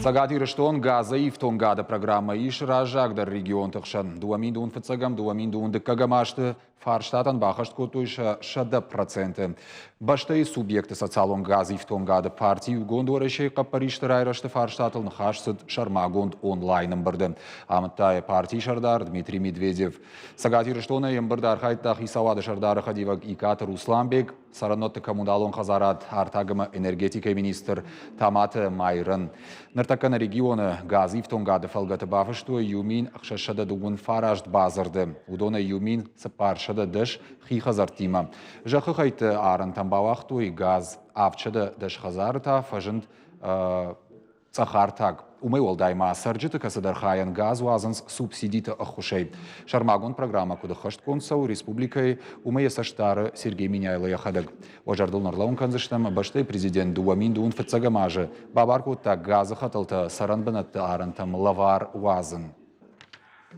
Цӕгат Ирыстон газӕй ифтонгады программӕ ис раззагдӕр регионты хсӕн. 2000 фыццӕгӕм, 2000 дыккӕгӕм азты фарстатӕн бахӕст кодтой сӕ 100%. Бӕстӕйы субъекты социалон газифтонгады парти Иугонд Уӕрӕсейы хъӕппӕристы райрӕзты фарстатыл ныхас цыд сӕрмагонд онлайн-ӕмбырды. Амыдта йӕ партийы сӕрдар Дмитрий Медведев. Цӕгат Ирыстонӕй ӕмбырды архайдта хицауады сӕрдары хӕдивӕг Икъаты Русланбег, цӕрӕнуӕтты коммуналон хӕдзарад, артаг ӕмӕ энергетикӕйы министр Таматы Майрӕн. Ныртӕккӕ нӕ регионы газифтонгады фӕлгӕты бафыстой 1629 бадзырды, уыдонӕй 1410 хи хӕдзӕрттимӕ. Зӕххы хӕйтты арӕнтӕм бауагътой газ, 710 хӕдзары та фӕзынд цъӕхартаг. Уымӕй уӕлдай ма цӕрджыты кӕцыдӕр хайӕн газ уадзынц субсидиты ӕххуысӕй. Сӕрмагонд программӕ куыд ӕххӕстгонд цӕуы республикӕйы, уымӕ йӕ цӕст дары Сергей Меняйло йӕхӕдӕг. Уӕ зӕрдыл нӕрлӕууын кӕндзыстӕм, бӕстӕйы президент 2025 азы бабар кодта газы хӕтӕлтӕ цӕрӕн бынӕтты арӕнтӕм лӕвар уадзын.